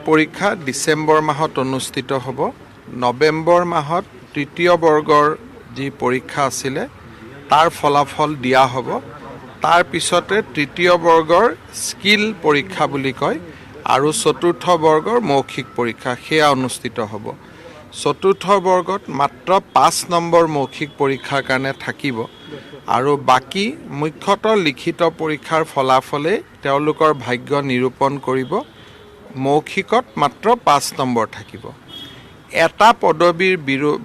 পৰীক্ষা ডিচেম্বৰ মাহত অনুষ্ঠিত হ'ব। নৱেম্বৰ মাহত তৃতীয় বৰ্গৰ যি পৰীক্ষা আছিলে, তাৰ ফলাফল দিয়া হ'ব। তাৰ পিছতে তৃতীয় বৰ্গৰ স্কিল পৰীক্ষা বুলি কয় আৰু চতুৰ্থ বৰ্গৰ মৌখিক পৰীক্ষা, সেয়া অনুষ্ঠিত হ'ব। চতুৰ্থ বৰ্গত মাত্ৰ 5 নম্বৰ মৌখিক পৰীক্ষাৰ কাৰণে থাকিব আৰু বাকী মুখ্যতঃ লিখিত পৰীক্ষাৰ ফলাফলেই তেওঁলোকৰ ভাগ্য নিৰূপণ কৰিব। মৌখিকত মাত্ৰ 5 নম্বৰ থাকিব। এটা পদবীৰ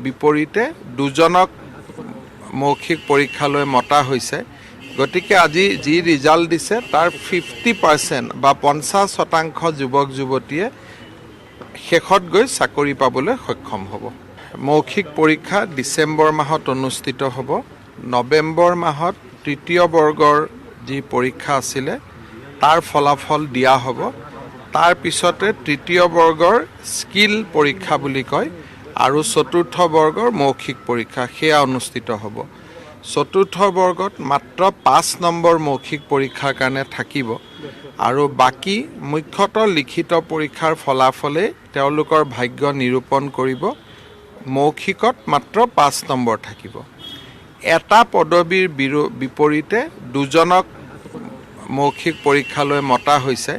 বিপৰীতে দুজনক মৌখিক পৰীক্ষালৈ মতা হৈছে। গতিকে আজি যি ৰিজাল্ট দিছে, তাৰ 50% বা 50% যুৱক যুৱতীয়ে শেষত গৈ চাকৰি পাবলৈ সক্ষম হ'ব। মৌখিক পৰীক্ষা ডিচেম্বৰ মাহত অনুষ্ঠিত হ'ব। নৱেম্বৰ মাহত তৃতীয় বৰ্গৰ যি পৰীক্ষা আছিলে, তাৰ ফলাফল দিয়া হ'ব। তাৰ পিছতে তৃতীয় বৰ্গৰ স্কিল পৰীক্ষা বুলি কয় আৰু চতুৰ্থ বৰ্গৰ মৌখিক পৰীক্ষা, সেয়া অনুষ্ঠিত হ'ব। চতুৰ্থ বৰ্গত মাত্ৰ 5 নম্বৰ মৌখিক পৰীক্ষাৰ কাৰণে থাকিব আৰু বাকী মুখ্যতঃ লিখিত পৰীক্ষাৰ ফলাফলেই তেওঁলোকৰ ভাগ্য নিৰূপণ কৰিব। মৌখিকত মাত্ৰ 5 নম্বৰ থাকিব। এটা পদবীৰ বিপৰীতে দুজনক মৌখিক পৰীক্ষালৈ মতা হৈছে।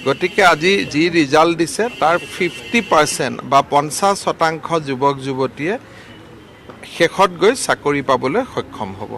গতিকে আজি যি ৰিজাল্ট দিছে, তাৰ 50% বা 50% যুৱক যুৱতীয়ে শেষত গৈ চাকৰি পাবলৈ সক্ষম হ'ব।